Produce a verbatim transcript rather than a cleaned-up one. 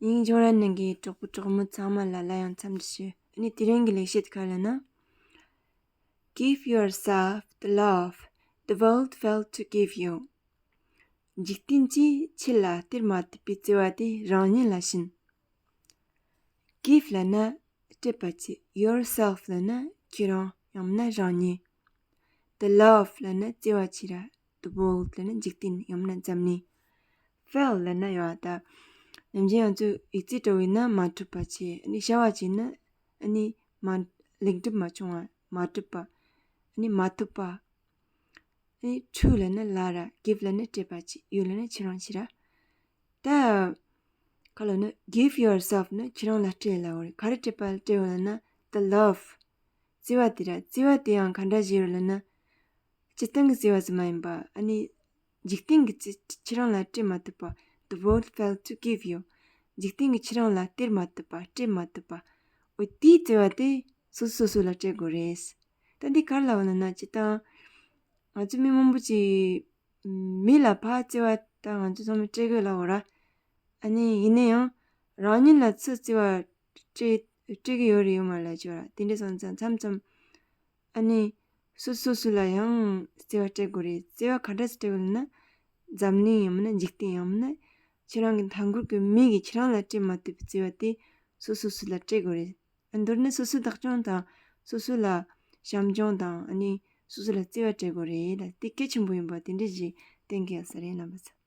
སྙིང་རྗེ་རང་གནང་གི་གྲོགས་པོ་གྲོགས་མོ་ཚང་མ་ལ་སླར་ཡང་འཚམས་འདྲི་ཞུ། ཨ་ནི་དེ་རིང་གི་ལེགས་བཤད་ག་རེ་ལབ་ན། Give yourself the love the world failed to give you. འཇིག་རྟེན་གྱིས་ཁྱེད་ལ་སྟེར་མ་ཐུབ་པའི་བརྩེ་བ་དེ་རང་ཉིད་ལ་བྱིན། Give ལབ་ན་སྤྲད་པ་བྱེད། Yourself ལབ་ན་ཁྱེད་རང་ཡང་ན་རང་ཉིད། The love ལབ་ན་བརྩེ་བ་བྱེད་ར། The world ལབ་ན་འཇིག་རྟེན་ཡང་ན་འཛམ་གླིང་། Fail ལབ་ན་ཡོད་ད། ནམ་རྒྱུན་ང་ཚོས་ཡིག་རྩིས་སྤྲོད་ཡིན་ན་མ་གྲུབ་པ་བྱས། ཨ་ནི་བྱ་བ་བྱས་ན་ཨ་ནི་མ་ལེགས་འགྲུབ་མ་བྱུང་བ། མ་གྲུབ་པ། ཨ་ནི་མ་ཐུབ་པ། ཨ་ནི་true ལབ་ན་ལབ་ར། Give ལབ་ན་སྤྲད་པ་བྱེད། You ལབ་ན་ཁྱེད་རང་བྱེད་ར། ད་ག་ལབ་ན་give yourself ནི་ཁྱེད་རང་ལ་སྤྲད་ལབ་པ་རེད། ག་རེ་སྤྲད་པ་སྤྲད་ཡོད་ལབ་ན་the love བརྩེ་བ་དེ་ར། བརྩེ་བ་དེ་ཡང་ག་འདྲ་ཞིག་རེད་ལབ་ན། སྤྱིར་བཏང་གི་བརྩེ་བ་ཙམ་མ་ཡིན་པ། ཨ་ནི་འཇིག་རྟེན་གྱིས་ཁྱེད་རང་ལ་སྤྲད་མ་ཐུབ་པ། The world failed to give you. འཇིག་རྟེན་གྱིས་ཁྱེད་རང་ལ་སྟེར་མ་ཐུབ་པ། སྤྲད་མ་ཐུབ་པ། འོ་དེའི་བརྩེ་བ་དེ་སོ་སོ་སོ་ལ་སྤྲད་དགོས་རེད། ད་འདི་ག་རེ་ལབ་པ་ལབ་ན། སྤྱིར་བཏང་ང་ཚོ་མི་མང་པོ་ཅིག་མི་ལ་ཕར་བརྩེ་བ་ད་ང་ཚོ་ཚང་མས་སྤྲད་དགོས་ལབ་པ་ར། ཨ་ནི་ཡིན་ན་ཡང་རང་ཉིད་ལ་ཚུར་བརྩེ་བ་སྤྲད་སྤྲད་ཀྱི་ཡོད་རེད་ཡོད་མ་རེད་ལབ་ཀྱི་ཡོད་ར། དེ་འདྲ་སོང་ཙང་མཚམས་མཚམས་ཨ་ནི་སོ་སོ་སོ་ལ་ཡང་བརྩེ་བ་སྤྲད་དགོས་རེད། བརྩེ་བ་ག་འདྲ་སེ་སྤྲད་དགོས་ལབ་ན། འཛམ་གླིང་ཡང་མིན་ན་འཇིག་རྟེན་ཡང་མིན་ན་ཁྱེད་རང་གི་མཐའ་འཁོར་གྱི་མི་གིས་ཁྱེད་རང་ལ་སྤྲད་མ་ཐུབ་པའི་བརྩེ་བ་དེ་སོ་སོ་སོ་ལ་སྤྲད་དགོས་རེད། ཨ་མདོར་ན་སོ་སོ་བདག་སྐྱོང་དང་། སོ་སོ་ལ་བྱམས་སྐྱོང་དང་། ཨ་ནི་སོ་སོ་ལ་བརྩེ་བ་སྤྲད་དགོས་རེད་ལ། དེ་གལ་ཆེན་པོ་ཡིན་པ་དེ་འདྲ་ཞིག་བསྟན་གྱི་ཡོད་ས་རེད། རྣམ་པ་ཚོ།